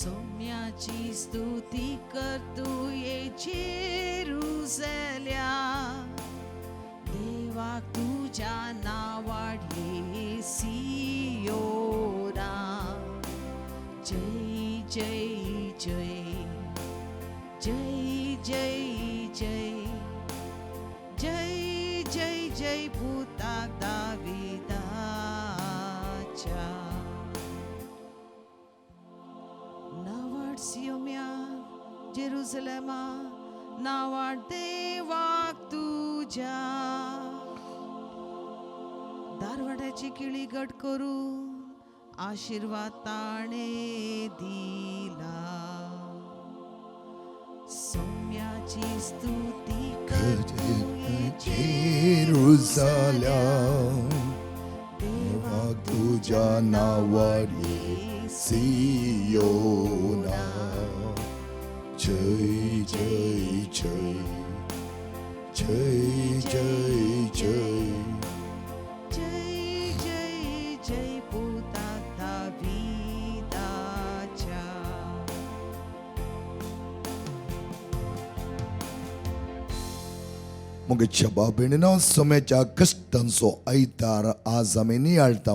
सोम्याची स्तुती कर तुये जेरुसल्या देवाक तुज्या नावाडये सियोना. जय जय जय जय जय जय जय जय जय पुताक दाविदाच्या. नावाड सियोम्या जेरुसलेमा नावाड देवाक तुज्या. दारवाड्याची किळी घट करून आशीर्वाद ताणे दिला. सौम्याची स्तुती कर तुये जेरुसल्या देवाक तुज्या नांवार ये सियोना. जय जय जय जय जय जय जय जय जय पुताक दाविदाच्या. मग बाबेणीनो, सोम्याच्या कश्टांचो आयतार आज आमी नियाळटा.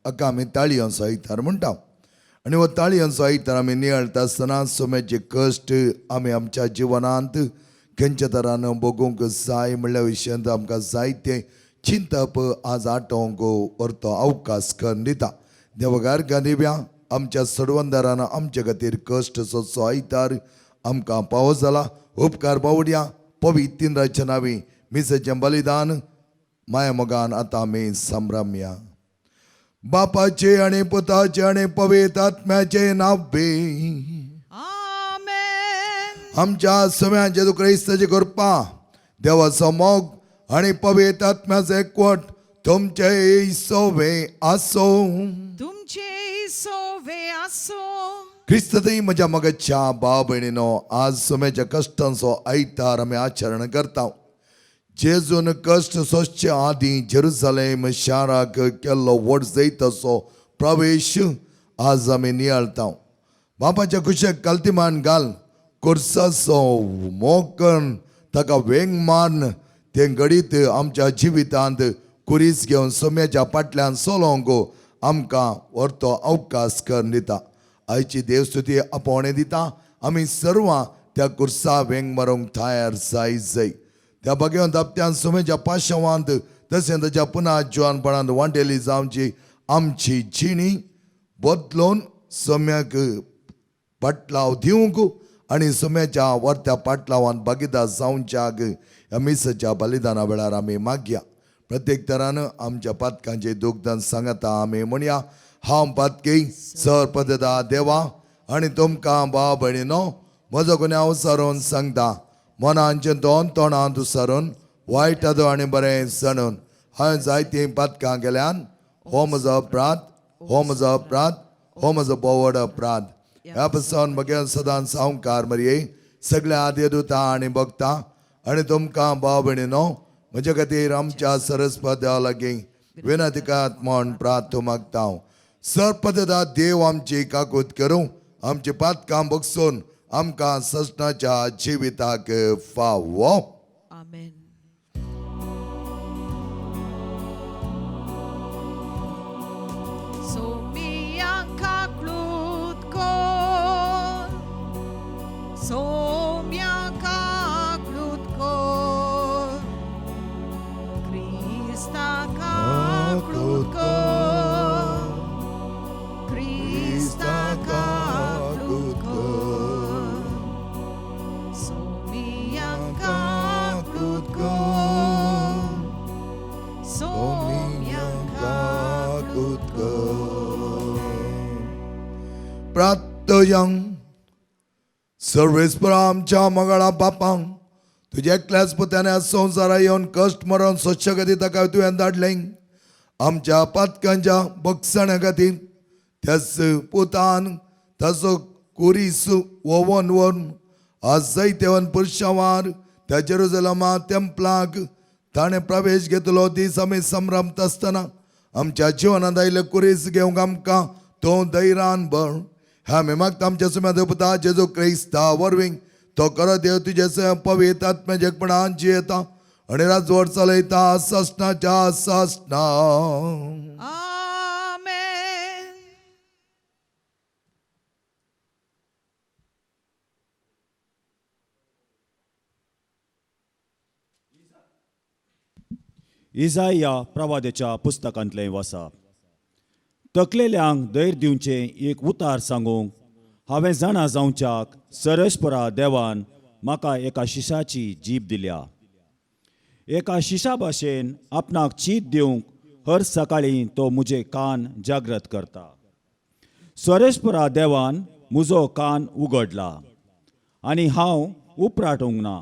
हाका आमी ताळयांचो आयतार म्हणटा आनी हो ताळयांचो आयतार आमी नियाळटा आसतना सोम्याचे कश्ट आमी आमच्या जिवनांत खंयच्या तरान भोगूंक जाय म्हणल्या विशयांत आमकां जायते चिंतप आज आटोवंक व्हरतो अवकाश करून दिता. देवगार गांधिव्या आमच्या सडवंदारान आमचे खातीर कश्ट सोदचो आयतार आमकां पावो जाला. उपकार पावड्या पवित्र तीन नावी मिसेचें बलिदान माया मोगान आतां आमी संभ्रमया. बापाचे आनी पुताचे आनी पवित्र आत्म्याचे नांव. आमेन. आमच्या सव्या जेजू क्रिस्ताची कृपा, देवाचो मोग आनी पवित्र आत्म्याचो एकवट तुमचे सोवे आसो. तुमचे सोवे आसो. क्रिस्ततय म्हज्या मगच्या भाव भयणीनो, आज सोम्याच्या कश्टांचो आयतार आमी आचरण करता. जेजून कश्ट सोंसचे आदीं जेरुसलेम शाराक केल्लो व्हड जैताचो प्रवेश आज आमी नियाळता. बापाच्या कुशेक कालतीमान घाल कोर्साचो मोग करून ताका वेंग मारून तें घडीत आमच्या जिवितांत कुरीस घेवन सोम्याच्या फाटल्यान चलोवंक आमकां व्हरतो अवकाश करून दिता. आयची देवस्तुती आपोवणें दिता. आमी सर्वां त्या कुर्सा वेंग मारूंक तयार जाय जाय. त्या भाग्यवंत हप्त्यान सुमेच्या पाशवांत तशें ताच्या पुना जिवानपणांत वांटेली जावची आमची जिणी बदलून सोम्याक पाटलाव दिवंक आनी सोम्याच्या वर्त्या पाटलावान भागीदार जावच्याक ह्या मिसाच्या बलिदाना वेळार आमी मागया. प्रत्येक तरान आमच्या पातकांचे दुखदान सांगता आमी म्हणया, हांव पातकी सर पददा देवा आनी तुमकां भाव भयणीनो म्हजो गुन्यांव सारून सांगता. मनांचे दोन तोंडांत सारून वायट आदो आनी बरें सणून हांवें जायतीं पातकां केल्यान. हो म्हजो अपराध, हो म्हजो अपराध, हो म्हजो बोवड अपराध. ह्या पसून म्हगे सदांच सावकार मरये, सगळ्या आदी दुता आनी भक्ता आनी तुमकां भाव भयणीनो म्हजे खातीर आमच्या सरस्पत देवा लागीं विनंती म्हण प्रार्थ मागता हांव. सरपददा देव आमची काकूत करूं, आमची पातकां बगसून आमकां सजनाच्या जिविताक फावो. आमेन. सोम्यांक काकळूत कर, सोम्यांक काकळूत कर, क्रिस्ता काकळूत कर, क्रिस्ता काकळूत कर, सोम्यांक काकळूत कर, सोम्यांक काकळूत कर. प्रार्थयंग सर्वेस्पर आमच्या मगळा बापांक, तुज्या एकल्याच पुत्याने संवसारा येवन कश्ट मरण सोदच्या खातीर ताका तुवें धाडलें. आमच्या पातकांच्या बक्षण्या खातीर त्याच पुतान ताचो कुरीस ओवन व्हरून आज जैतेवन पुरशावार त्या जेरुजलमा तेंपलाक ताणें प्रवेश घेतलो दीस आमी संभ्रमता आसतना आमच्या जिवनांत आयिल्ले कुरीस घेवंक आमकां तो धैर्यान भर. आमी मागता आमच्या सुम्या देवपुता जेजू क्रिस्ता वरवीं तो खरो देव तुजे स्वयं पवित्र आत्म्याजेपणान जियेता आनी राजवट चलयता सासणाच्या सासणा. आमेन. इजाया प्रवादेच्या पुस्तकांतलें वासा. तकलेल्यांक धैर्य दिवचें एक उतार सांगूंक हांवें जाणा जावच्याक सरस्परा देवान म्हाका एका शिशाची जीब दिल्या. एका शिशा भाशेन आपणाक चीत दिवंक हर सकाळीं तो म्हजे कान जागृत करता. सरेस्परा देवान म्हजो कान उगडला आनी हांव उपराटूंक ना,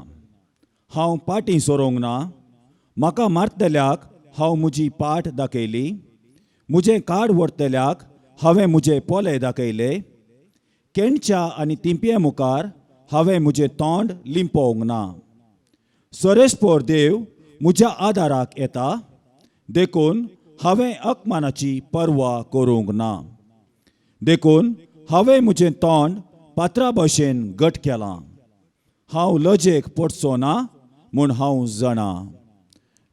हांव पाटीं सरोंक ना. म्हाका मारतल्याक हांव म्हजी पाट दाखयली, म्हजें कार्ड व्हरतल्याक हांवें म्हजे पोले दाखयले. केणच्या आनी तिंपये मुखार हांवें म्हजें तोंड लिंपोवंक ना. सरेस्पोर देव म्हज्या आदाराक येता, देखून हांवें अपमानाची पर्वा करूंक ना. देखून हांवें म्हजें तोंड पात्रा भशेन घट केलां. हांव लजेक पडचो ना म्हूण हांव जाणा.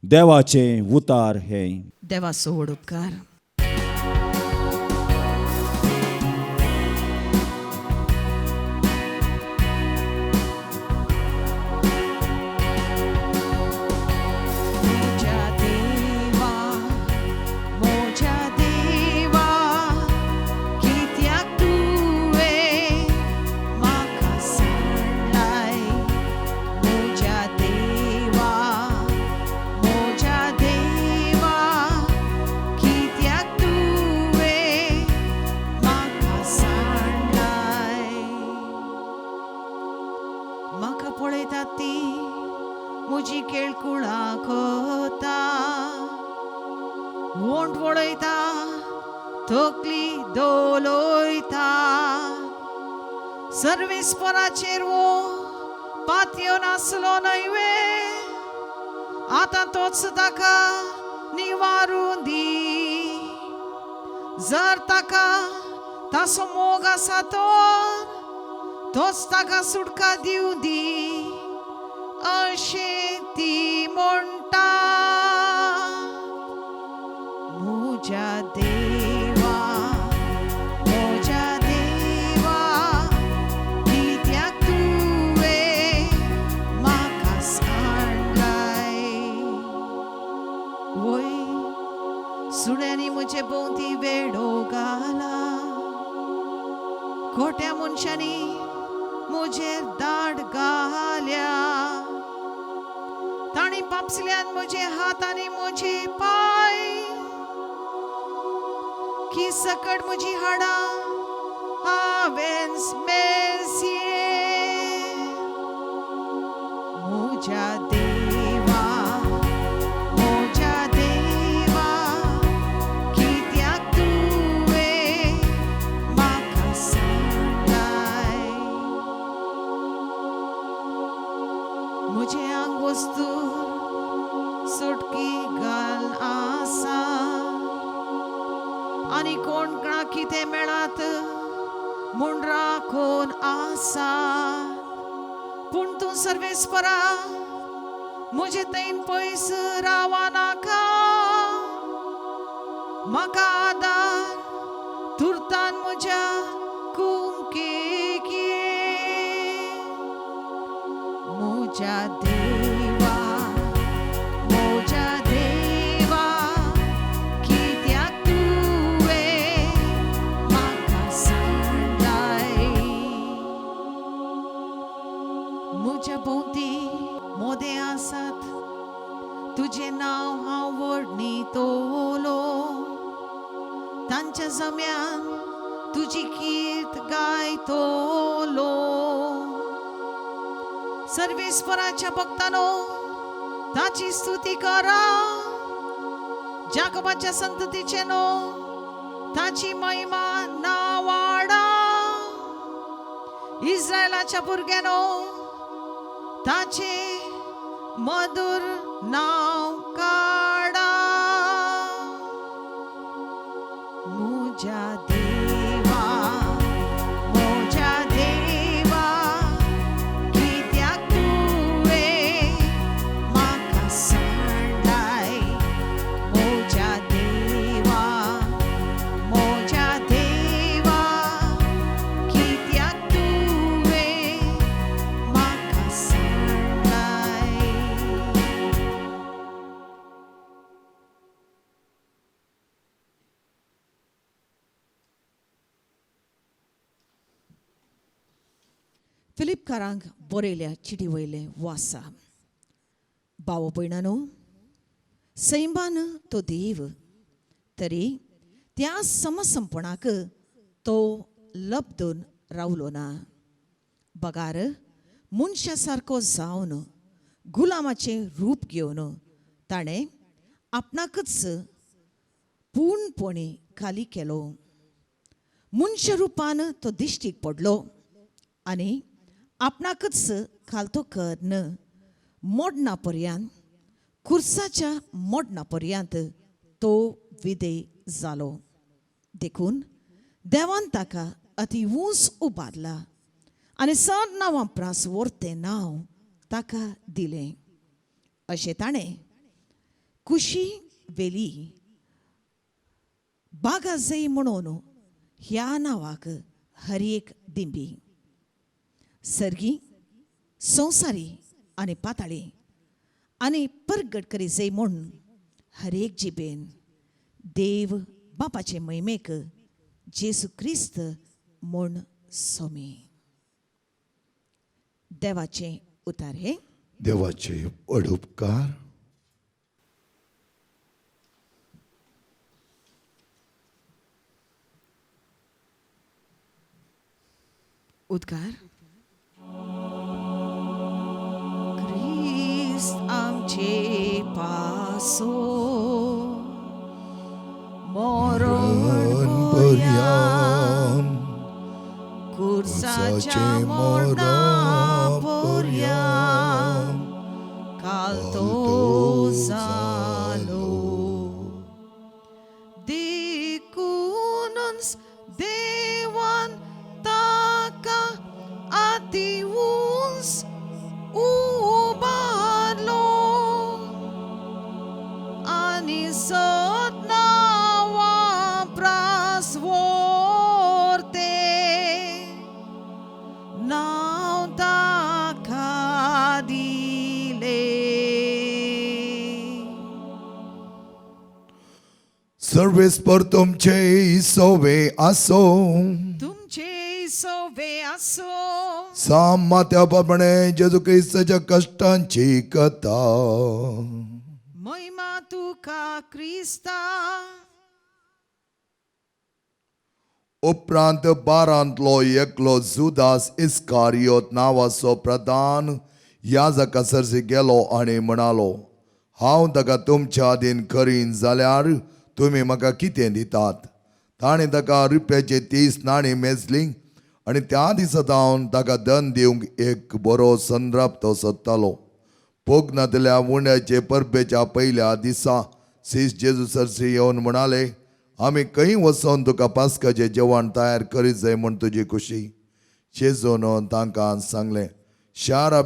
देवाचें उतार हें. देवाचो व्हड उपकार. म्हज्या देवा, म्हज्या देवा, कित्याक तुवें म्हाका सांडलाय? म्हज्या देवा, म्हज्या देवा, कित्याक तुवें म्हाका सांडलाय? म्हाका पळयता ती म्हजी केळकुळां कोता, वोंट वळयता, तकली दोलयता. सर्वेस्पराचेर वो पातयो नासलो न्हय वे, आतां तोच ताका निवारून दी. जर ताका ताचो मोग आसा तर तोच ताका सुटका दिवं दी, अशें ती म्हणटा. म्हज्या देवा, म्हज्या देवा, कित्याक तुवें म्हाका सांडलाय? वय सुण्यांनी म्हजे भोंवती वेडो घाला, खोट्या मनशांनी म्हजेर दाड घाल्या. तांणी पापसल्यान म्हजे हात आनी म्हजे पांय, की सकट म्हजी हाडां हांवें मेजये. म्हज्या देवा, म्हज्या देवा, कित्याक तुवें म्हाका सांडलाय? म्हजें आंग वस्तू सुटकी घाल आसा, आनी कोण कितें मेळत म्हूण राखून आसा. पूण तूं सर्वेस्परा म्हजे थंय पयस रावा नाका. म्हाका आदार तुर्तान म्हज्या कुमकेक ये. म्हज्या देवा, म्हज्या देवा, कित्याक तुवें म्हाका सांडलाय? म्हज्या भोंवती मोदें आसात, तुजें नांव हांव वर्णितलो. तांच्या जम्यान तुजी कीर्त गायतलो. सर्वेस्पराच्या भक्तानो ताची स्तुती करा, जाकोबाच्या संततीचे नो ताची महिमा नावाडा. इस्रायलाच्या भुरग्यानो ताचे मधुर नांव काडा. म्हज्या देवा, फिलिपकारांक बरयल्या चिटी वयलें वासा. भाव भयणानो, सैमान तो देव तरी त्या समसंपणाक तो लब्दून रावलो ना, बगार मनशा सारको जावन गुलामाचें रूप घेवन ताणें आपणाकच पूर्णपणी खाली केलो. मनशा रुपान तो दिश्टीक पडलो आनी आपणाकच खालतो करून मोडणा पर्यंत, खुर्साच्या मोडणा पर्यंत तो विदे जालो. देखून देवान ताका अती ऊंच उबारला आनी सद नांवां प्रास व्हरतें नांव ताका दिलें. अशें ताणें कुशी वेली बागाजय म्हणून ह्या नांवाक हर एक दिंबी सर्गी संवसारी आनी पाताळी आनी परगट करी जय म्हूण हर एक जिबेन देव बापाचे महिमेक जेजू क्रिस्त म्हूण सोमी. देवाचें उतार हे. देवाचे व्हड उपकार. उद्गार. क्रिस्त आमचे पासो मरण पर्यान खुर्साच्या मरणा पर्यान काल तो जालो. देखूनच देवान ताका अती उंच उबारलो आनी सत नांवां प्रास व्हरतें नांव ताका दिलें. सर्वेस्पर तुमचे सोवे आसो. तुमचे सोवे आसो. सामात्या प्रमाणे जेजू क्रिस्ताच्या कश्टांची कथा. महिमा तुका क्रिस्ता. उपरांत बारांतलो एकलो जुदास इस्कारियोत नांवाचो प्रधान याजका सरशी गेलो आनी म्हणालो, हांव ताका तुमच्या आदीन करीन जाल्यार तुमी म्हाका कितें दितात? ताणें ताका रुपयाचे 30 नाणीं मेजलीं आनी त्या दिसा जावन ताका दन दिवंक एक बरो संद्राप तो सोदतालो. पोगनातल्या उंड्याचे परबेच्या पयल्या दिसा सीस जेजू सरशी येवन म्हणाले, आमी खंय वचोन तुका पास्काचें जेवण तयार करीत जाय म्हूण तुजी खुशी? जेजून तांकां सांगलें, शारा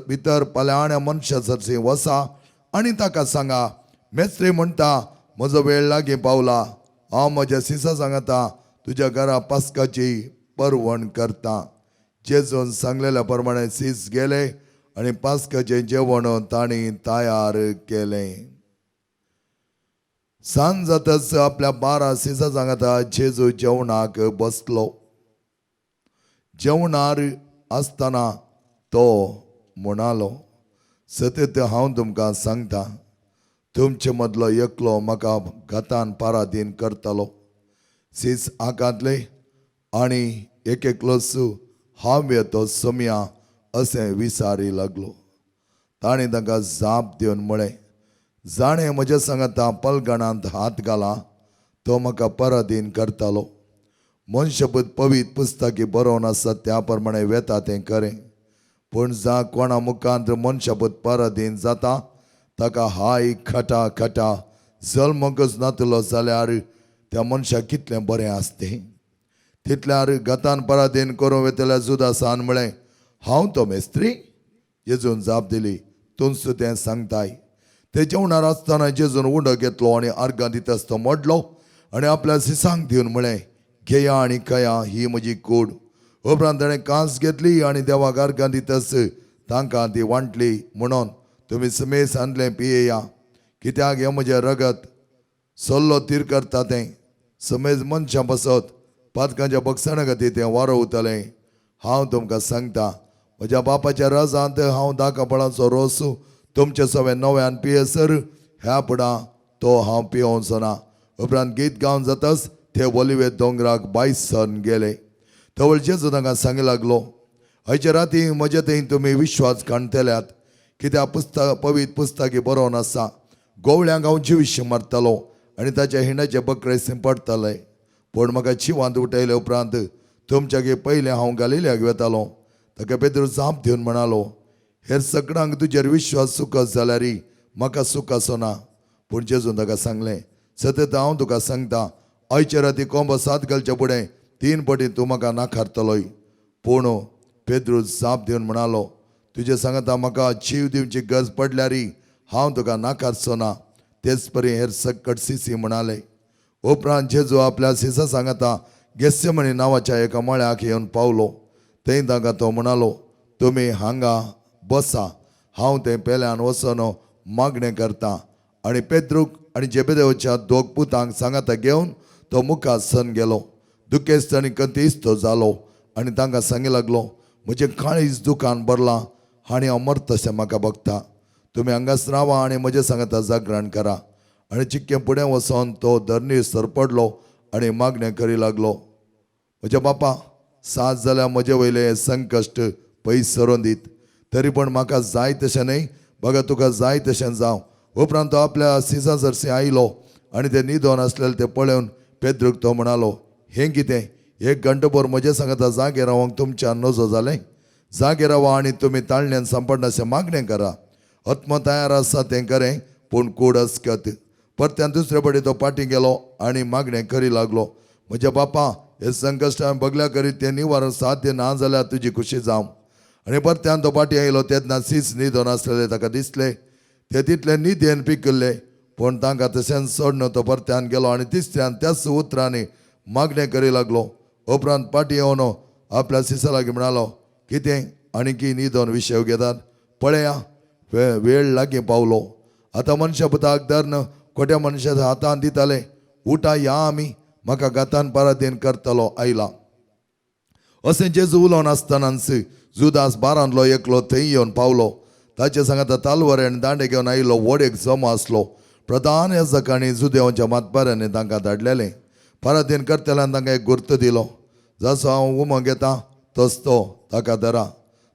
भितर पल्याण्या मनशा सरशी वसा आनी ताका सांगा, मेस्त्री म्हणटा म्हजो वेळ लागीं पावला, हांव म्हज्या सिसा सांगता तुज्या घरा पास्काची परवण करता. जेजून सांगलेल्या प्रमाणे सीस गेले आनी पास्काचें जेवण तांणी तयार केलें. सांज जातच आपल्या 12 सिसा सांगता जेजू जेवणाक बसलो. जेवणार आसतना तो म्हणालो, सतत हांव तुमकां सांगता, तुमचे मदलो एकलो म्हाका घातान पारादीन करतलो. सीस आकांतले आनी एक एकलोच हांव येतो सोमया अशें विचारी लागलो. ताणें तांकां जाप दिवन म्हळें, जाणें म्हज्या सांगाता पलगणांत हात घाला तो म्हाका परादीन करतालो. मनशपूत पवित्र पुस्तकी बरोवन आसा त्या प्रमाणे वेता तें खरें, पूण जा कोणा मुखांत मनशपूत परादीन जाता ताका हाय खटा खटा जल्मकच नातलो जाल्यार त्या मनशाक कितलें बरें आसतें. तितल्यार गतान परादीन करूं वेतल्या जुदासान म्हळें, हांव तो मेस्त्री? जेजून जाप दिली, तूंच तें सांगताय. ते जेवणार आसतना जेजून उंडो घेतलो आनी आर्गां दितास तो मोडलो आनी आपल्या सिसांक दिवन म्हळें, घेया आनी खया, ही म्हजी कूड. उपरांत ताणें कांस घेतली आनी देवाक आर्गां दितास तांकां ती वांटली म्हणून तुमी समेस आणलें पियेया, कित्याक हें म्हजें रगत सल्लो तीर करता तें समेज मनशां पासत पातकांच्या बक्षाणा खातीर तें वारोवतलें. हांव तुमकां सांगता, म्हज्या बापाच्या रजांत हांव दाकापळाचो रोस तुमचे सवे नव्यान पियेसर ह्या फुडां तो हांव पियोवचो ना. उपरांत गीत गावन जाताच ते ओलिवे दोंगराक बायसन गेले. तवळ जेजू तांकां सांगी लागलो, आयचे राती म्हजे थंय तुमी विश्वास काणतल्यात, कित्याक पुस्तक पवित्र पुस्तकी बरोवन आसा, गोवळ्यांक हांव जिविश मारतलो आनी ताच्या हिंडाचे बकरे सिंपडटले. पूण म्हाका जिवांत उठयले उपरांत तुमच्यागे पयलें हांव गालिल्याक वेतालो. ताका पेद्रू जाप दिवन म्हणालो, हेर सगळ्यांक तुजेर विश्वास चुकत जाल्यार म्हाका सुख आसना. पूण जेजून ताका सांगलें, सतत हांव तुका सांगता, आयचे राती कोंबो सात घालच्या फुडें 3 पटी तूं म्हाका नाकारतलोय. पूण पेद्रू जाप दिवन म्हणालो, तुजे सांगता म्हाका जीव दिवची गरज पडल्यार हांव तुका नाकारचो ना. तेच परी हेर सकट सिसी म्हणाले. उपरांत जेजू आपल्या सिसा सांगता गेस्सेमनी नांवाच्या एका मळ्याक येवन पावलो. थंय तांकां तो म्हणालो, तुमी हांगा बसा, हांव थंय पेल्यान वचून मागणें करता. आनी पेद्रूक आनी जेबेदेवाच्या दोग पुतांक सांगाता घेवन तो मुखार सन गेलो. दुखेस्त आनी कंतीस्त जालो आनी तांकां सांगी लागलो, म्हजें काळीज दुकान भरलां आनी हांव मरतशें म्हाका बगता. तुमी हांगाच रावा आनी म्हजें सांगाता जागरण करा. आनी चिक्कें फुडें वचोन तो धरणीर सरपडलो आनी मागणें करी लागलो, म्हज्या बापा, साथ जाल्यार म्हजे वयलें हें संकश्ट पयस सरोन दीत, तरी पण म्हाका जाय तशें न्हय, बघा तुका जाय तशें जावं. उपरांत तो आपल्या सिसा सरशी आयलो आनी ते न्हिदोन आसलेले ते पळोवन पेद्रूक तो म्हणालो, हें कितें, एक घंटोभर म्हजें सांगता जागे रावंक तुमच्यान नजो जालें? जागे रावा आनी तुमी ताळण्यान सांपडनाशें मागणें करा. आत्मो तयार आसा तें खरें, पूण कूड अस्कत. परत्यान दुसरे पटी तो फाटीं गेलो आनी मागणें करी लागलो, म्हज्या बापा, हे संकश्ट हांवें बगल्या करीत तें निवारण साध्य ना जाल्यार तुजी खुशी जावं. आनी परत्यान तो फाटीं आयलो तेन्ना सीस न्हिदोन आसलेले ताका दिसले. ते तितले न्हिदेन पिकिल्ले, पूण तांकां तशेंच सोडून तो परत्यान गेलो आनी तिसऱ्यान त्याच उतरांनी मागणें करी लागलो. उपरांत फाटीं येवन आपल्या सिसा लागीं म्हणालो, कितें आनी न्हिदोन विशय घेतात? पळया, वेळ लागीं पावलो. आतां मनशा पुताक धरून खोट्या मनशाच्या हातान दिताले. उठा या आमी, म्हाका गातान पराधीन करतलो आयला. अशें जेजू उलोवन आसतनाच जुदास बारांतलो एकलो थंय येवन पावलो. ताचे सांगाता तालवार आनी दांडे घेवन आयिल्लो व्हड एक जमो आसलो. प्रधान याजकांनी जुदेवांच्या मातबाऱ्यांनी तांकां धाडलेलें. पराधीन करतल्यान तांकां एक गुर्त दिलो, जसो हांव उमो घेता तस तो ताका धरा.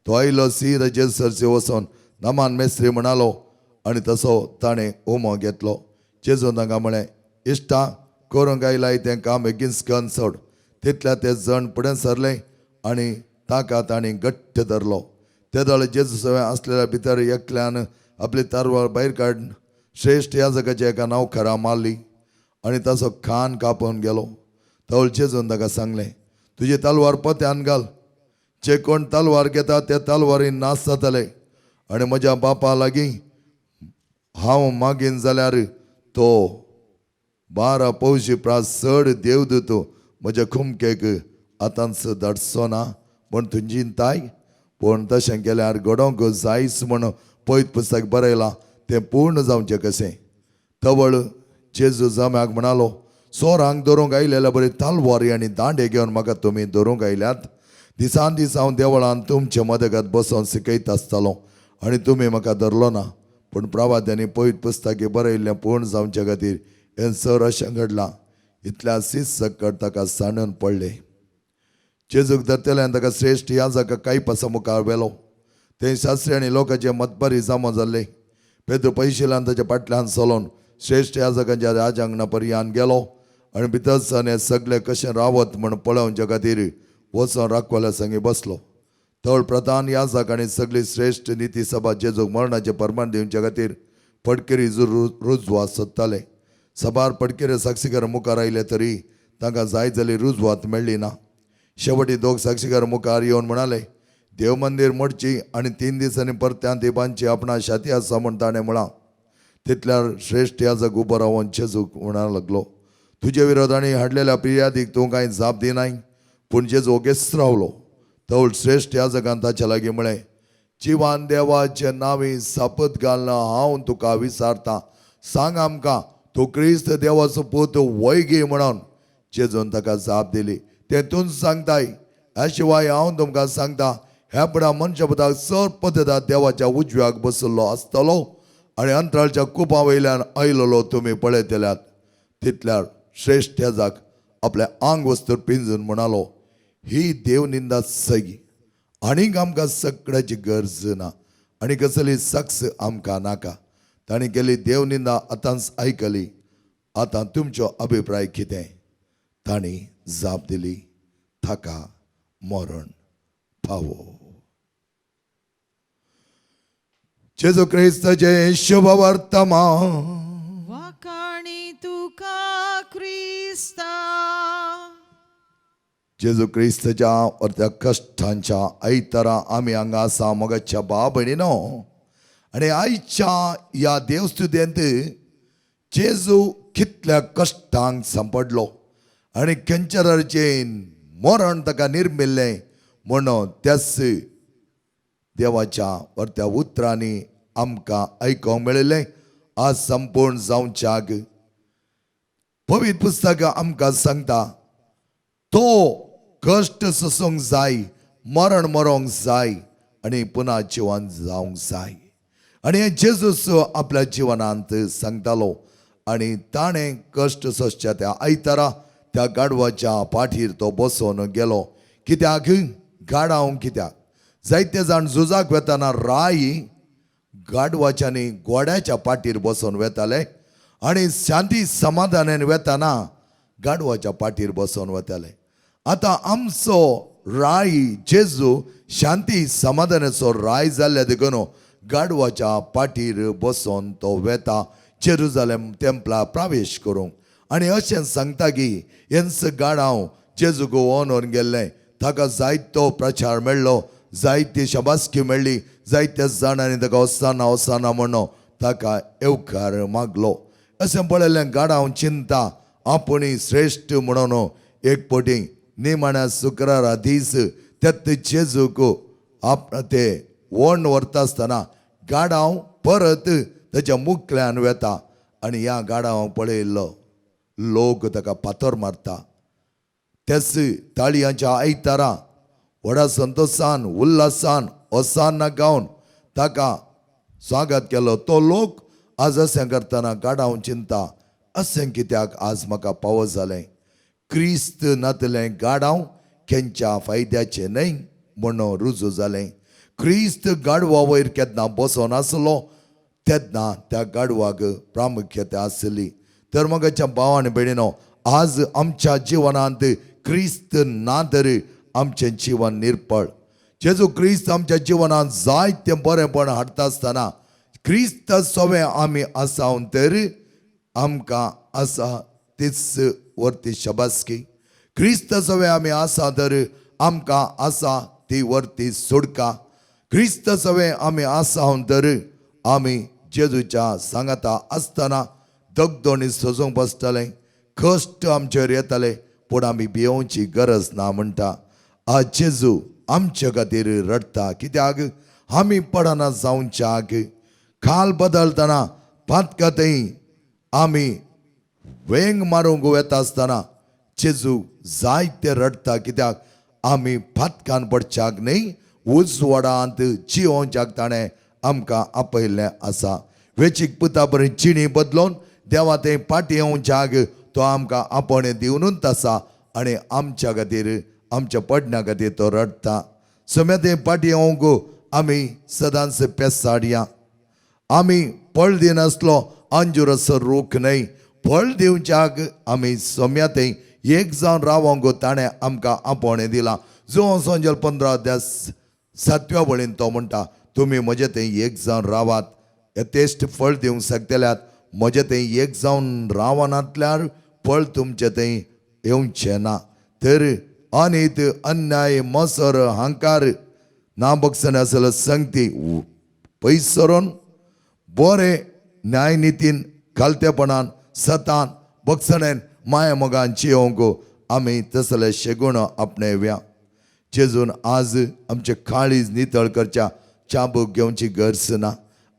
तो आयलो सीर जेजू सरशी वचोन नमान मेस्त्री म्हणालो आनी तसो ताणें उमो घेतलो. जेजून तांकां म्हळें, इश्टा, करूंक आयलाय तें काम बेगीन कन सोड. तितल्या ते जण फुडें सरले आनी ताका तांणी घट्ट धरलो. ते दोळे जेजू सवें आसलेल्या भितर एकल्यान आपली तारवार भायर काडून श्रेश्ठ याजकाच्या एका नौकरा मारली आनी ताचो कान कापून गेलो. तवळ जेजून ताका सांगलें, तुजी तलवार पोत्यान घाल. जे कोण तलवार घेता ते तलवारीन नाश जातले. आनी म्हज्या बापा लागीं हांव मागीन जाल्यार तो 12 पवशी प्रास चड देवदूत म्हज्या खुमकेक आतांच धाडचो ना म्हण तुजी ताय. पूण तशें केल्यार घडोवंक जायच म्हण पयत पुस्तक बरयलां तें पूर्ण जावचें कशें? तवळ जेजू जम्याक म्हणालो, चोरांक धरूंक आयलेल्या बरी तालवारी आनी दांडे घेवन म्हाका तुमी धरूंक आयल्यात. दिसान दीस हांव देवळान तुमचे मदगत बसोन शिकयत आसतालो आनी तुमी म्हाका धरलो ना. पूण प्रवाद्यांनी पयत पुस्तकी बरयल्लें पूर्ण जावचे खातीर हें सर अशें घडलां. इतल्या सीस सकट ताका सांडून पडले. जेजूक धरतल्यान ताका श्रेश्ठ याजक कायपासा मुखार व्हेलो. थंय शास्त्री आनी लोकांचे मतबारी जमा जाल्ले. पेद्रू पयशिल्यान ताच्या फाटल्यान चलोवन श्रेश्ठ याजकांच्या राजांगणा पर्यान गेलो आनी भितर सन हे सगळे कशें रावत म्हण पळोवच्या खातीर वचोन राखवाल्या संगी बसलो. तवळ प्रधान याजक आनी सगळी श्रेश्ठ निती सभा जेजूक मरणाचें परमाण दिवच्या खातीर पडकेरी रुजवात सोदताले. सभार पडकेरे साक्षीकार मुखार आयले तरी तांकां जाय जाली रुजवात मेळ्ळी ना. शेवटी दोग साक्षीकार मुखार येवन म्हणाले, देव मंदीर मोडची आनी 3 दिसांनी परत्यान ती बांदची आपणा शाती आसा म्हण ताणें म्हळां. तितल्यार श्रेश्ठ याजक उबो रावन जेजूक म्हणा लागलो, तुजे विरोधांनी हाडलेल्या फिर्यादीक तूं कांय जाप दिनाय? पूण जेजू ओगेच रावलो. तवळ श्रेश्ठ याजकान ताच्या लागीं म्हळें, जिवान देवाचे नांवी सापत घालना हांव तुका विचारता, सांग आमकां तूं क्रिस्त देवाचो पूत वय गे म्हणून. जेजून ताका जाप दिली, तें तूंच सांगताय. ह्या शिवाय हांव तुमकां सांगता, ह्या पडा मनशापदाक चड पद्दता देवाच्या उजव्याक बसल्लो आसतलो आनी अंतराळच्या कुपा वयल्यान आयलेलो तुमी पळयतल्यात. तितल्यार श्रेश्ठ याजक आपल्या आंग वस्तूर पिंजून म्हणालो, ही देवनिंदा सगी, आनीक आमकां सगळ्याची गरज ना आनी कसली सक्स आमकां नाका. तांणी केली देवनिंदा आतांच आयकली, आतां तुमचो अभिप्राय कितें? तांणी जाप दिली, ताका मरण फावो. जेजू क्रिस्ताचें शुभ वर्तमान. वाखाणी तुका क्रिस्ता. जेजू क्रिस्ताच्या अर्द्या कश्टांच्या आयतारा आमी हांगा आसा मोगाच्या भाव भयणीनो. आनी आयच्या ह्या देवस्तुतेंत जेजू कितल्या कश्टांक सांपडलो आनी खंयच्या मरण ताका निर्मिल्लें म्हणून त्याच देवाच्या वर्त्या उतरांनी आमकां आयकूंक मेळिल्लें. आज संपूर्ण जावच्याक पवित्र पुस्तक आमकां सांगता, तो कश्ट सोसूंक जाय, मरण मरोंक जाय आनी पुना जिवन जावंक जाय. आनी हें जेजूस आपल्या जिवनांत सांगतालो. आनी ताणें कश्ट सोंसच्या त्या आयतारा त्या गाडवाच्या पाठीर तो बसोन गेलो. कित्याक गाडाव? कित्याक जायते जाण झुजाक वेताना राय गाडवाच्या आनी घोड्याच्या पाठीर बसोन वेताले आनी शांती समाधानान वेताना गाडवाच्या पाठीर बसोन वताले. आतां आमचो राय जेजू शांती समाधानाचो राय जाल्ल्या देखून गाडवाच्या पाठीर बसोन तो वेता जेरुजालेम तेंपला प्रवेश करूंक. आनी अशें सांगता की हेंच गाडाव जेजूक ओनोन गेल्लें, ताका जायतो प्रचार मेळ्ळो, जायती शाबासकी मेळ्ळी, जायत्या जाणांनी ताका वसाना वसाना म्हणून ताका येवकार मागलो. अशें पळयलें गाडाव चिंता आपूण श्रेश्ठ म्हणून एक पटी निमाण्या शुक्रारा दीस त्यात जेजूक आप ते वण व्हरता आसतना गाडाव परत ताच्या मुखल्यान वेता आनी ह्या गाडावांक पळयल्लो लोक ताका फातर मारता. त्याच ताळयांच्या आयतारा व्हडा संतोशान उल्हासान ओसाना गावन ताका स्वागत केलो. तो लोक आज अशें करतना गाडाव चिंता अशें कित्याक आज म्हाका पावो जालें? क्रिस्त नातलें गाडाव खेंच्या फायद्याचें न्हय म्हणून रुजू जालें. क्रिस्त गाडवा वयर केन्ना बसोन आसलो तेन्ना त्या गाडवाक प्रामुख्यता आसली. तर मगाच्या भाव आनी भयणीनो, आज आमच्या जिवनांत क्रिस्त ना तर आमचें जिवन निर्पळ. जेजू क्रिस्त आमच्या जिवनांत जायतें बरेंपण हाडटा आसतना क्रिस्त सोवे आमी आसा तर आमकां आसा तीच वर्ती शबासकी. क्रिस्त सवे आमी आसा तर आमकां आसा ती वर्ती सोडका. क्रिस्त सवे आमी आसा तर आमी जेजूच्या सांगाता आसतना दगदोणी सोसूंक बसतले, कश्ट आमचेर येतले, पूण आमी भियोवची गरज ना म्हणटा. आज जेजू आमचे खातीर रडटा कित्याक आमी पडना जावच्याक. खाल बदलतना पातकातय आमी वेंग मारूंक वेता आसतना जेजू जायते रडटा कित्याक आमी फातकान पडच्याक न्हय, उजवाडांत जिवोवच्याक ताणें आमकां आपयल्लें आसा. वेचीक पुता बरी जिणी बदलोन देवा थंय फाटीं येवच्याक तो आमकां आपोवणें दिवनूच आसा आनी आमच्या खातीर आमच्या पडण्या खातीर तो रडटा. सम्या थंय फाटीं येवंक आमी सदांच पेसाडया. आमी फळ दिनासलो अंजुराचो रूख न्हय, फळ दिवच्याक आमी सोम्या थंय एक जावन रावोंक ताणें आमकां आपोवणें दिलां. जो संजल 15 अध्याय 7व्या वळीन तो म्हणटा, तुमी म्हजे थंय एक जावन रावात, यथेश्ट फळ दिवंक शकतल्यात. म्हजे थंय एक जावन रावनातल्यार फळ तुमचे थंय येवचें ना. तर अनीत, अन्याय, मसर, हंकार, ना बक्षण आसलो संगती पयस सरोन बरें न्यायनितीन, खालतेपणान, सतान, बक्षणेन, माया मोगान जियोवंक आमी तसले शेगुण आपणेव्या. जेजून आज आमचे काळीज नितळ करच्या चाबूक घेवची गरज ना.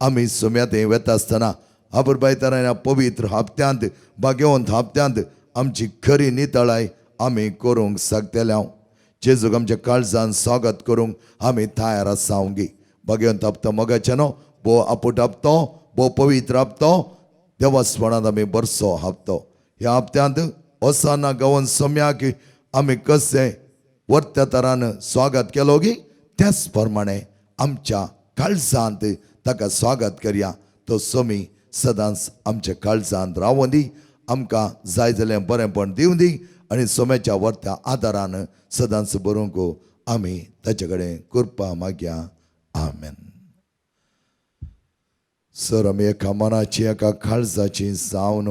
आमी सुम्या थंय वेता आसतना आबरबायतारा पवित्र हप्त्यांत, भाग्यवंत हप्त्यांत आमची खरी नितळाय आमी करूंक शकतले. जेजूक आमच्या काळजान स्वागत करूंक आमी तयार आसावंगी. भाग्यवंत हप्तो मोगाचे न्हू, भोव आपूट हप्तो, भोव पवित्र हप्तो, देवास्पणांत आमी बरसो हप्तो. ह्या हप्त्यांत ओसाना गावन सोम्याक आमी कशें वर्त्या तरान स्वागत केलो गी त्याच प्रमाणे आमच्या काळजांत ताका स्वागत करया. तो सोमी सदांच आमच्या काळजांत रावूं दी, आमकां जाय जाल्यार बरेंपण दिवं दी आनी सोम्याच्या वर्त्या आदारान सदांच बरोवंक आमी ताचे कडेन कृपा मागया. आमेन. सर आमी एका मनाची एका काळजाची जावन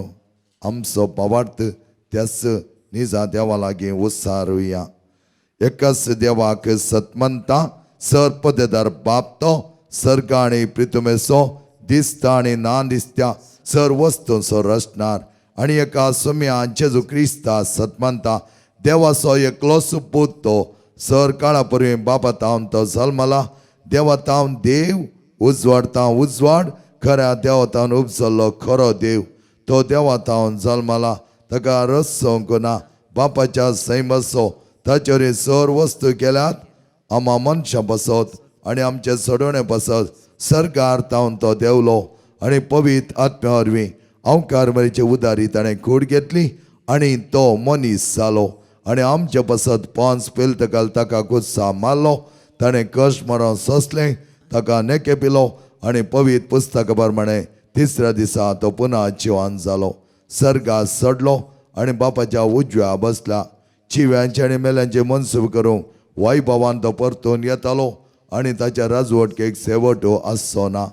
आमचो भावार्थ त्याच निजा देवा लागीं उत्सारुया. एकाच देवाक सतमंता सर पदेदार बाप तो सर्ग आनी प्रितुमेचो दिसता आनी ना दिसत्या सर वस्तूंचो रचणार आनी एका सोम्या जेजू क्रिस्ता सतमंता देवाचो एकलोच पूत तो सर काळा परवीं बापा तावन तो जल्मला, देवा तावन देव, उजवाड तावन उजवाड, खऱ्या देवा तावन उपजल्लो खरो देव, तो देवा तावन जल्मला, ताका रसोवंक ना, बापाच्या सैमाचो ताचेर सर वस्तू केल्यात आमा मनशां पासत आनी आमचे सोडवणे पासत सरकार तावन तो देंवलो आनी पवित्र आत्म्या वरवीं अंकार मरीचे उदारी ताणें कूड घेतली आनी तो मनीस जालो आनी आमचे पासत पांच पेलतकाल ताका गुस्सा मारलो, ताणें कश्ट मरण सोंसलें, ताका नेके पिलो आनी पवित्र पुस्तका प्रमाणे तिसऱ्या दिसा तो पुना जिवान जालो, सर्गात चडलो आनी बापाच्या उजव्या बसला. चिव्यांचे आनी मेल्यांचे मनसूब करूंक वैभवान तो परतून येतालो आनी ताच्या राजवटकेक शेवट आसचो ना.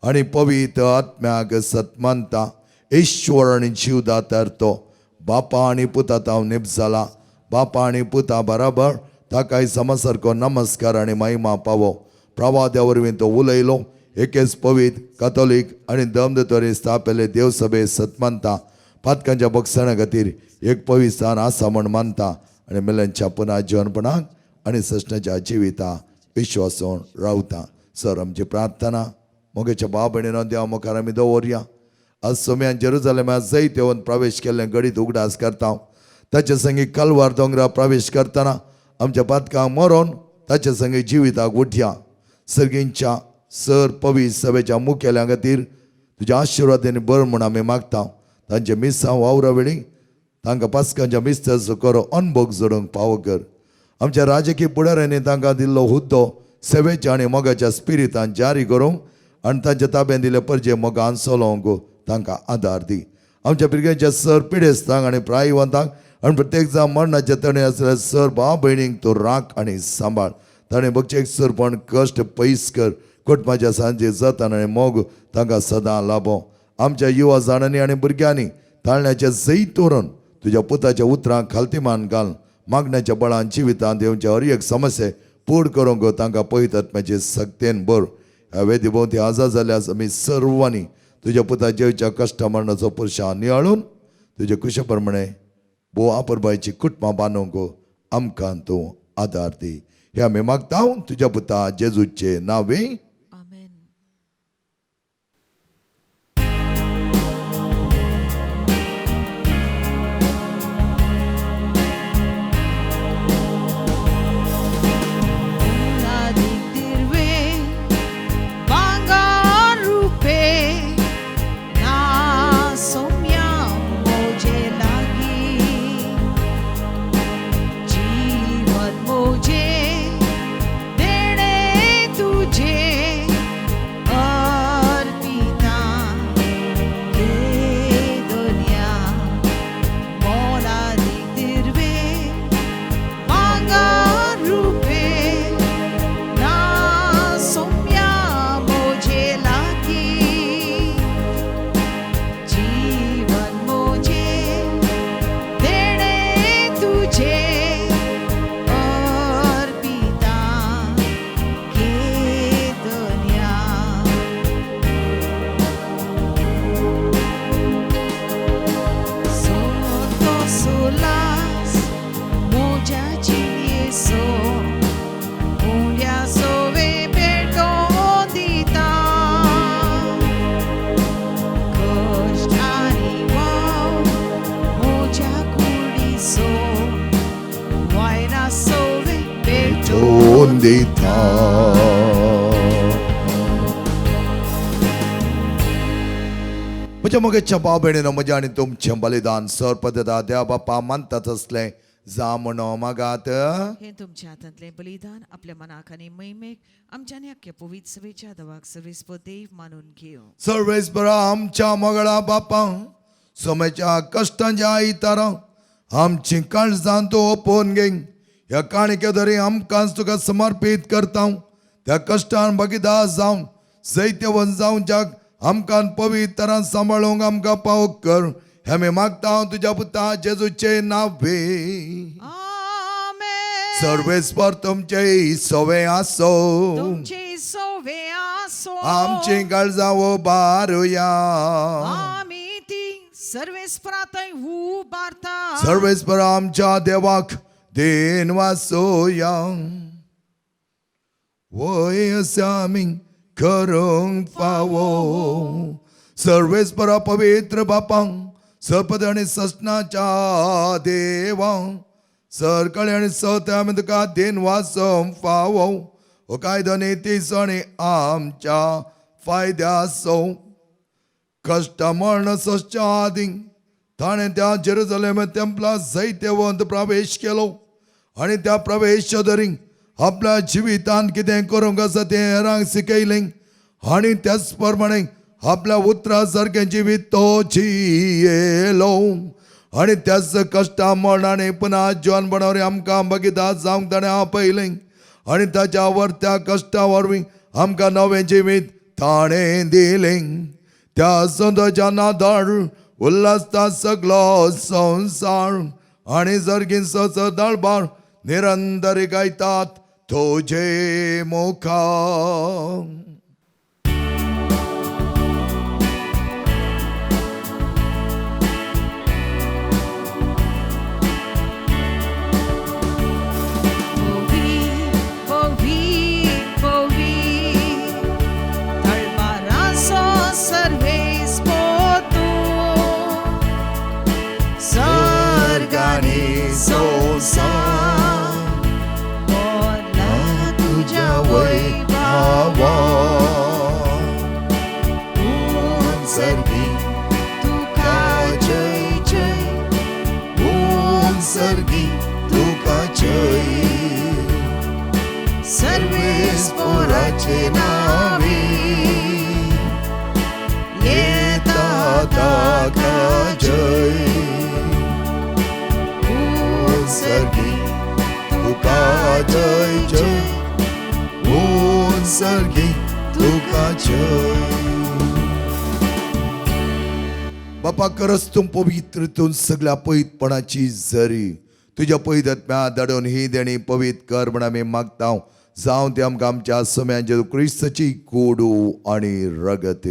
आनी पवित्र आत्म्याक सतमानता ईश्वर आनी जीवदातार तो बापा आनी पुता तावन निप जाला, बापा आनी पुता बराबर ताकाय समसारको नमस्कार आनी महिमा पावो. प्रवाद्या वरवीं तो उलयलो. एकेच पवित्र कातोलीक आनी दमदतोरी स्थापिल्ले देवसभे सतमानता पातकांच्या बक्षणा खातीर एक पवित्र स्थान आसा म्हण मानता आनी मेल्यांच्या पुना जिवनपणाक आनी सृष्णाच्या जिविता विश्वासून रावता. सर आमची प्रार्थना मोगेच्या भाव भयणीनो देवा मुखार आमी दवरया. आज सोम्यान जेरुजलेमा जैत येवन प्रवेश केल्लें घडीत उगडास करता. ताचे संगी कलवार दोंगरा प्रवेश करतना आमच्या पातकांक मरोन ताचे संगी जिविताक उठया. सर्गींच्या सर पवित्र सभेच्या मुखेल्या खातीर तुज्या आशिर्वादांनी बरो म्हूण आमी मागता. तांचे मिसांव वावरा वेळी तांकां पास्कांच्या मिस्ताचो करो अनभोग जोडूंक पावो कर. आमच्या राजकीय फुडाऱ्यांनी तांकां दिल्लो हुद्दो सेवेच्या आनी मोगाच्या स्पिरितान जारी करूंक आनी तांच्या ताब्यान दिले परजे मोगान चलोवंक तांकां आदार दी. आमच्या भुरग्यांच्या सर पिडेस्तांक आनी प्रायवंतांक आनी प्रत्येक जाण मरणाच्या तणे आसल्या सर भाव भयणींक तूं राख आनी सांबाळ. ताणें बगचे एक सरपण कश्ट पयस कर. कुटुंबाच्या सांजे जतन आनी मोग तांकां सदां लाबो. आमच्या युवा जाणांनी आनी भुरग्यांनी ताळण्याचे जैत दवरून तुज्या पुताच्या उतरांक खालतीमान घाल. मागण्याच्या बळान जिवितांत येवच्या हर एक समस्ये पूड करूंक तांकां पवित्र आत्म्याचे सक्तेन भर. ह्या वेदी भोंवती आजा जाल्यार आमी सर्वांनी तुज्या पुता जेवच्या कश्ट मरणाचो पुरशा नियाळून तुजे कुशे प्रमाणे भोव आपरबायची कुटुंबां बांदूंक आमकां तूं आदार दी. हे आमी मागता तुज्या पुता जेजूचे नांवे. आमेन. भांगर रुपे ना सोम्या मोजे लागी, जीवन मोजे देणे तुझे. दिता. म्हज्या मोगेच्या भाव भयणीनो, म्हज्या आनी तुमचें बलिदान सरपदता देवा बापा मानतात असलें जा म्हणो मागात. हे तुमच्या हातांतलें बलिदान आपल्या मनाक आनी महिमेक आमच्या आख्या पवित्र सभेच्या दवाक सर्वेस्पर देव मानून घेवं. सर्वेस्परा आमच्या मगळा बापा, सोम्याच्या कश्टांच्या आयतारा आमची काळजां तूं ओपोवन घे. ह्या काणके दरी आमकांच तुका समर्पीत करता. त्या कश्टान भागीदार जावन जैत्यवंत जावच्याक आमकां पवित्रान सांबाळूंक आमकां पावक कर. हें आमी मागता तुज्या पुता जेजूचे नावे. आमेन. सर्वेस्पर तुमचे सवे आसो. तुमचे सोवे आसो. आमची काळजां उबारुया. आमी ती सर्वेस्परातय उबारता. सर्वेस्पर आमच्या देवाक then वासोया. वय आमी करूंक फावो. सर्वेस्परा पवित्र बापां, सपद आनी ससनाच्या देवा, सरकळे आनी सत आमी तुका then वासोवंक फावो. हो कायदो नितीचो आनी आमच्या फायद्याचो. कश्ट मर्ण सोसच्या आदीं ताणें त्या जेरुजलेम तेंपला जैत्यवंत प्रवेश केलो आनी त्या प्रवेश दरी आपल्या जिवितांत कितें करूंक आसा तें हेरांक शिकयलें आनी त्याच प्रमाणे आपल्या उतरा सारकें जिवीत तो जियेलो आनी त्याच कश्टा मरणाने पुन्हा जिवन बनवरी आमकां बगिता जावंक ताणें आपयलें आनी ताच्या वर त्या कश्टा वरवीं आमकां नवें जिवीत ताणें दिलें. त्या संताच्या नादार उल्हासता सगलो संवसार आनी सर्गीं दळबार निरंतर गायतात तुजे मुखार. पवी पवी पवी तळवाराचो सर्वेस्पर तूं, सर्गानी संवसार भरला तुज्या वैभवान. सर्गी तुका जय जय, सर्गी तुका जय, सर्वेस्पराचे नावे येता ताका जय, सर्गी तुका जय जय, सर्गी तुका जय. बापा करस तूं पवित्र, तूं सगळ्या पवित्रपणाची जरी तुज्या पवित्र धाडून ही देणी पवित्र कर म्हण आमी मागता. जावं ते आमकां आमच्या सम्यान जेजू क्रिस्ताची कोडू आनी रगत.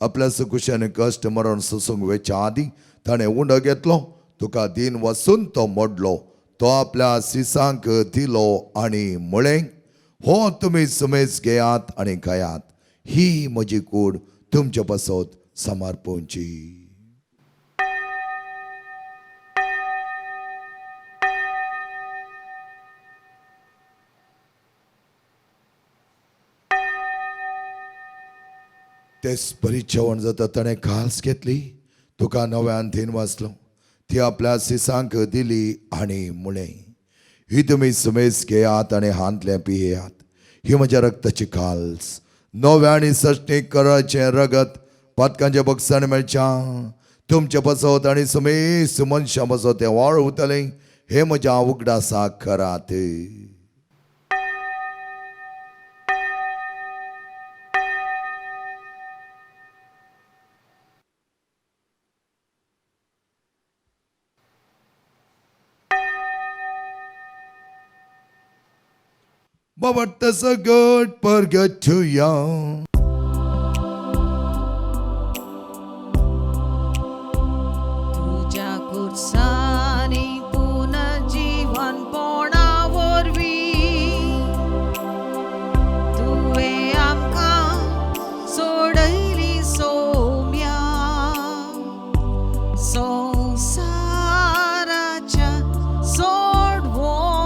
आपल्या सुकुशान कश्ट मरण सोसूंक वेच्या आदीं ताणें उंडो घेतलो, तुका दिन वसून तो मोडलो, तो आपल्या सिसांक दिलो आनी म्हळें, हो तुमी सुमेज घेयात आनी खायात, ही म्हजी कूड तुमचे पासत समर्पणची. तेच परी जेवण जाता ताणें खास घेतली, तुका नव्यान then वाचलो, ती आपल्या सिसांक दिली आनी म्हळें, ही तुमी सुमेज घेयात आनी हांतलें पियेयात, ही म्हज्या रक्ताची काल्स, नव्या आनी सश्टीक कराचें रगत पातकांचें बक्षण मेळच्या तुमचे पासत आनी सुमेज मनशां पासत तें वाळ उरतलें. हें म्हज्या उगडासाक करात. But that's a good burger to ya. तुज्या कुर्सानी पुनर्जीवन पोणा वरवीं तुवें आमकां सोडयली सोम्या, संवसाराच्या सोडवणारा.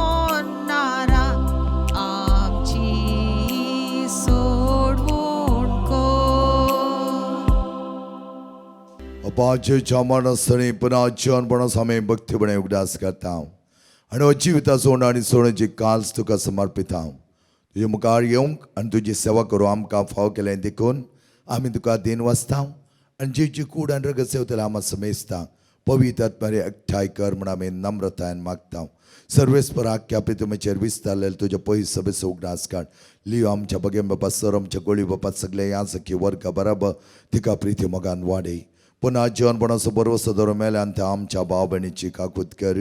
बाप्पा जेच्या मरणासणी पुन्हा जिवनपणास आमी भक्तीपणे उगडास करता आनी हो जिविताचो आनी सोडण्याची काल्स तुका समर्पिता. तुजे मुखार येवंक आनी तुजी सेवा करूं आमकां फाव केलें देखून आमी तुका देन वाचता आनी जिवची कूड आनी रगत सेवतले आमा समेजता पवित्र आत्म्यारे एकठांय कर म्हूण आमी नम्रतायेन मागता. सर्वेस्पर आख्या प्रितमेचेर विस्तारलेले तुज्या पयस सभेचो उगडास काड. लियो आमच्या बगेम बापा सर आमच्या गोळी बापा सगळे ह्या सखी वर्गा बराबर तिका प्रिती मोगान वाडय. पुन्हा जिवनपणाचो बरोवसो दवरून मेल्यान त्या आमच्या भाव भयणीची काकूत कर.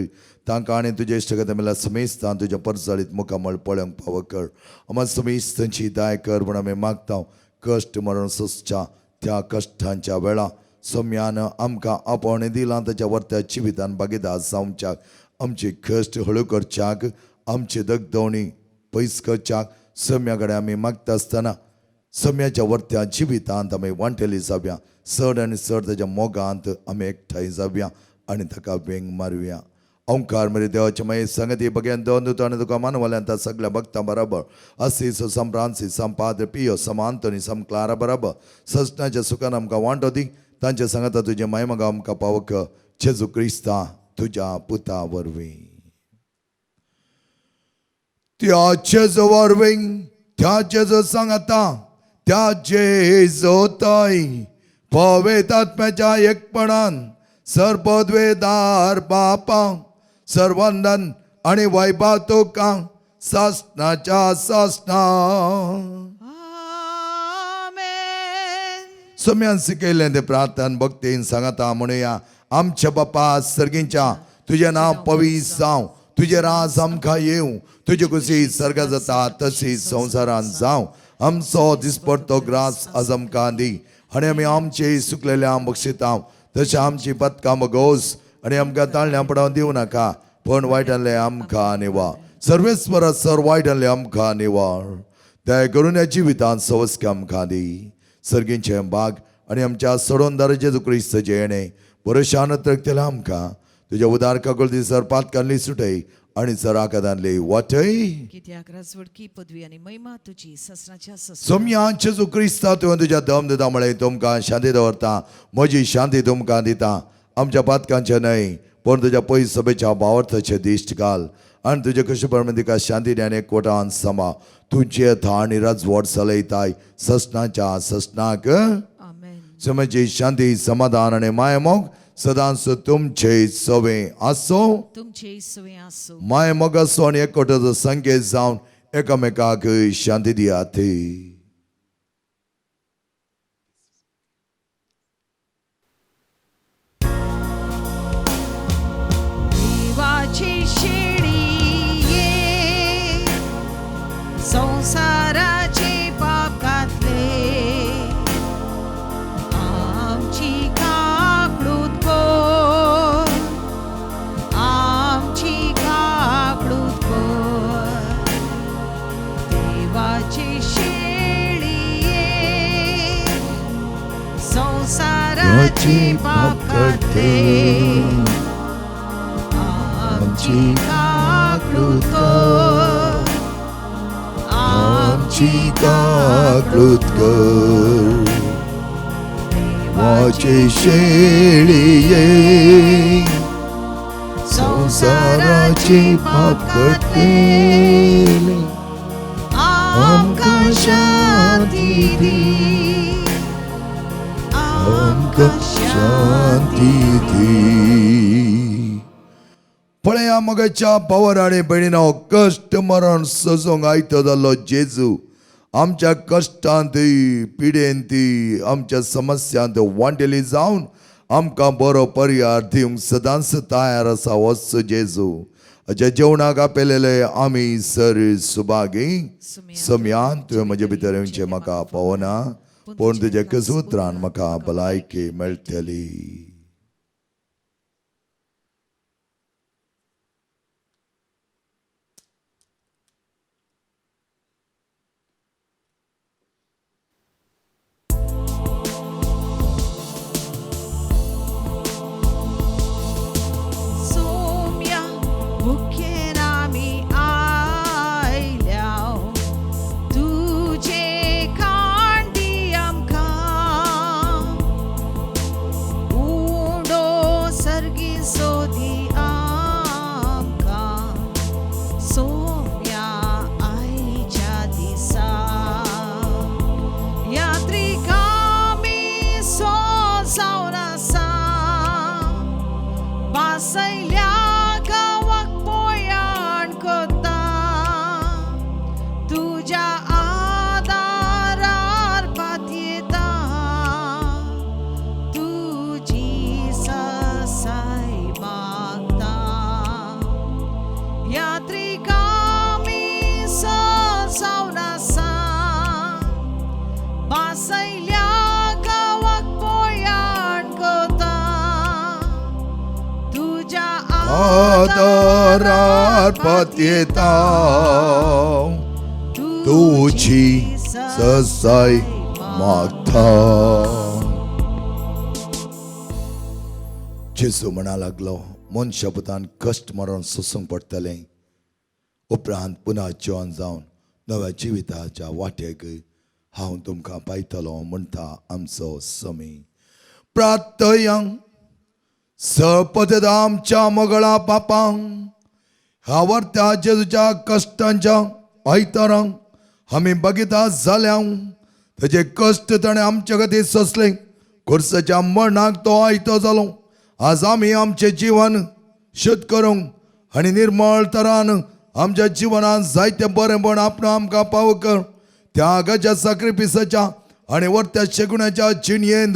तांकां आनी तुज्या इश्टगत मेल्यार समेस्तान तुज्या परजळीत मुखामळ पळोवंक पावो कर. आमा समेस्तांची दाय कर म्हूण आमी मागता. कश्ट मरण सोंसच्या त्या कश्टांच्या वेळा सम्यान आमकां आपोवणें दिलां ताच्या वर्त्या जिवितान भागीदार जावच्याक आमची कश्ट हळू करच्याक आमची दगदवणी पयस करच्याक सम्या कडेन आमी मागता आसतना सम्याच्या वर्त्या जिवितांत आमी वांटेली जावया. चड आनी चड ताच्या मोगांत आमी एकठांय जावया आनी ताका वेंग मारुया. ओंकार मरे देवाचे मागीर संगती बगेन दोन दुतो आनी तुका मानवल्यान त्या सगळ्या भक्तां बराबर असीस सम फ्रांसीस सम पाद्र पियो सम आंतोनी सम क्लारा बराबर सजनाच्या सुखान आमकां वांटो दी. तांच्या सांगाता तुजें मायमगा आमकां पावक जेजू क्रिस्ता तुज्या पुता वरवीं. त्या जेजू वरवीं त्या जेजू सांगाता त्या जेजू तय पवित्र आत्म्याच्या एकपणान सर्वद्वेदार बापा सर्वंदन आनी वैभव तुका सासनाच्या सासना. आमेन. सम्यान शिकयलें तें प्रार्थन भक्तीन सांगता म्हणुया. आमच्या बापा सर्गींच्या तुजें नांव पवित्र जावं, तुजें राज आमकां येवं, तुजे खुशी सर्गा जाता तशी संवसारान जावं. आमचो दिसपडतो ग्रास आज आमकां दी आनी आमी आमचे सुकलेल्या बक्षिता तशें आमची पतकां बगोस आनी आमकां ताळण्या पडावन दिवं नाका पण वायटांतलें आमकां निवार. सर्वेस्परा सर वायटांतलें आमकां निवार. दया करून ह्या जिवितांत सवस्की आमकां दी. सर्गींचे बाग आनी आमच्या सोडोनदार जेजू क्रिस्ताचें येणें बरो शानत रखतलें आमकां तुज्या उदार काकुळटी सर पातकांतली सुटय आनी सर आकादांतली वाटय. कित्याक राजवडकी पदवी आनी महिमा तुजी ससनाच्या ससना. सोम्या जेजू क्रिस्ता तुवें तुज्या दम दिता म्हळें तुमकां शांती दवरता म्हजी शांती तुमकां दिता. आमच्या पातकांचें न्हय पूण तुज्या पयस सभेच्या भावार्थाचें दिश्ट घाल आनी तुजे कशें प्रमाणे तिका शांती आनी एकवटान समा. तुजें आनी राजवट चलयताय ससनाच्या ससनाक. आमेन. समजी शांती समाधान आनी मायमोग सदांच तुमचे सवे आसो. तुमचे सवे आसो. मायमोग आसो आनी एकवटाचो संकेत जावन एकामेकाक शांती दियात. देवाची शेळी ये संसाराचे पाप घातले आमची काकळूत कर आमची काकळूत कर. देवाची शेळी ये संसाराचे पाप घातले आमची काकळूत कर आमची काकळूत कर. देवाचे शेळये संसाराचे पाप करतले आमकां शांती दी आमकां शांती दी. पळया मगाच्या पावर आनी भयणीनो कश्ट मरण सोसूंक आयतो जाल्लो जेजू आमच्या कश्टांत पिडेंत आमच्या समस्यांत वांटेली जावन आमकां बरो पर्याय दिवंक सदांच तयार आसा वच जेजू. हाच्या जेवणाक आपयलेले आमी सर सुभागी. सम्यान तुवें म्हजे भितर येवचें म्हाका पावना पूण तुज्या कसुत्रान म्हाका भलायकी मेळटली. सोम्या मुखेर आमी आयल्या तुजे कांडी आमकां दारार पातयेता तुजी ससाय मागता. जेजू म्हणा लागलो, मनशा पुतान कश्ट मरण सोसूंक पडटलें, उपरांत पुनः जिवन जावन नव्या जिविताच्या वाटेक हांव तुमकां पायतलो म्हणटा आमचो समी. प्रार्थयांक सपद आमच्या मगळा पापांक ह्या वर्त्या जेजूच्या कश्टांच्या आयतारांक आमी बगिता जाल्या. तेजे कश्ट ताणें आमच्या खातीर सोंसले, खुर्साच्या मरणाक तो आयतो जालो. आज आमी आमचें जिवन शुद्ध करूंक आनी निर्मळ तरान आमच्या जिवनांत जायते बरेंपण आपणा आमकां पाव कर. त्यागाच्या साक्रिफिसाच्या आनी वर्त्या शेगुण्याच्या जिणयेंत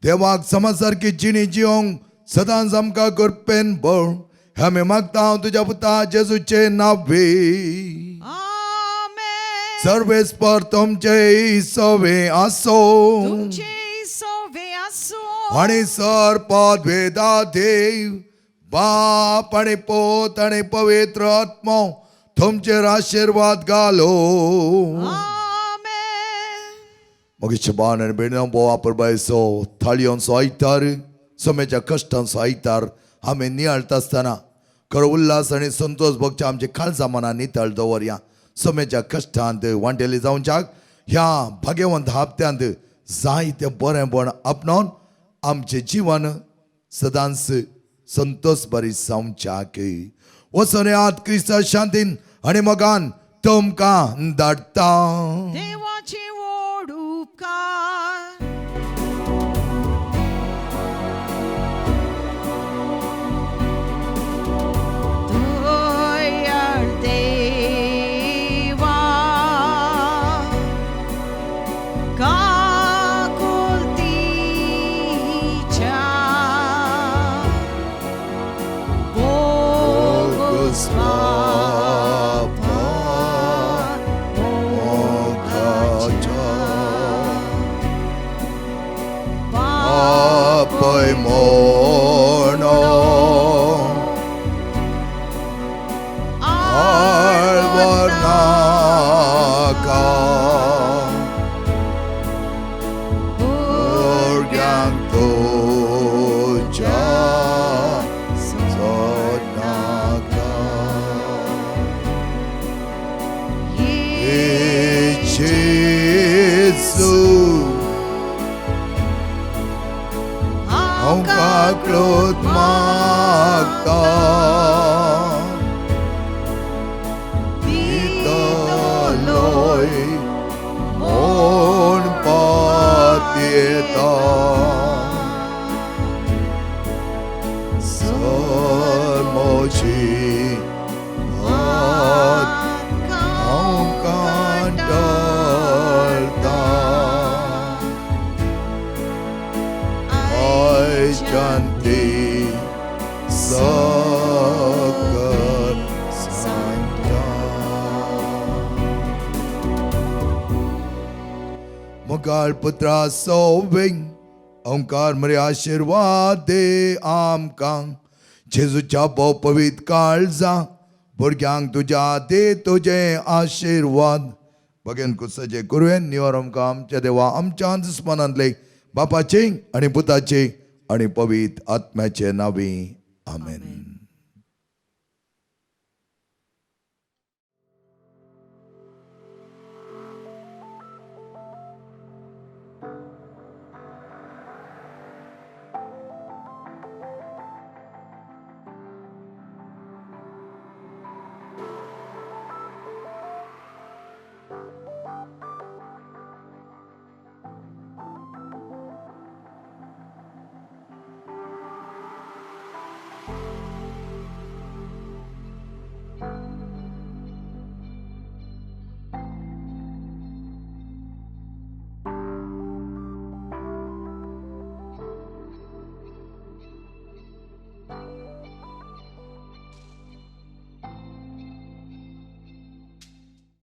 देवाक समाजारकी जिणी जिवंक सदांच आमकां करपेन बळ. आमी मागता हांव तुज्या पुता जेजूचे नावे. आमेन. सर्वेस्पर तुमचे सवे आसो. तुमचे सोवे आसो. आनी सर पदवेदा देव बाप आनी पोत आनी पवित्र आत्मो तुमचेर आशिर्वाद घालो. आमेन. मगीर शबान आनी बेणो बोवा परबायचो थाळयांचो आयतार, समेच्या कश्टांचो आयतार आमी नियाळटा आसतना खरो उल्हास आनी संतोष भोगच्या आमच्या काळजा मनां नितळ दवरया. समेच्या कश्टांत वांटेली जावच्याक ह्या भाग्यवंत हप्त्यांत जायते बरेंपण आपणावन आमचें जिवन सदांच संतोष बरी जावच्याक. वचून याद क्रिस्ता शांतीन आनी मोगान तुमकां धाडटा. देवाचे व्हड उपकार. दयाळ देवा, काकुळतीच्या बोगस पापा मोगाच्या आपय मोनो आळवनाका भुरग्यांक तुज्या सोडनाका. जेजू, हांव काकळूत मागता, दितलोय म्हूण पातयेता. सर म्हजी हात हांव कांटाळटा, आयच्यान ती सकल सांगता. मुखार पुत्रा सोविंग ओंकार मरे आशिर्वाद दे आमकां. जेजूच्या भोव पवित्र काळजा भुरग्यांक तुज्या दे तुजे आशिर्वाद. बगेन कुसाचे गुरुवेन निवर आमकां आमच्या देवा आमच्या दुस्मनांतले बापाचे आनी पुताचे आनी पवित्र आत्म्याचे नावी. आमेन.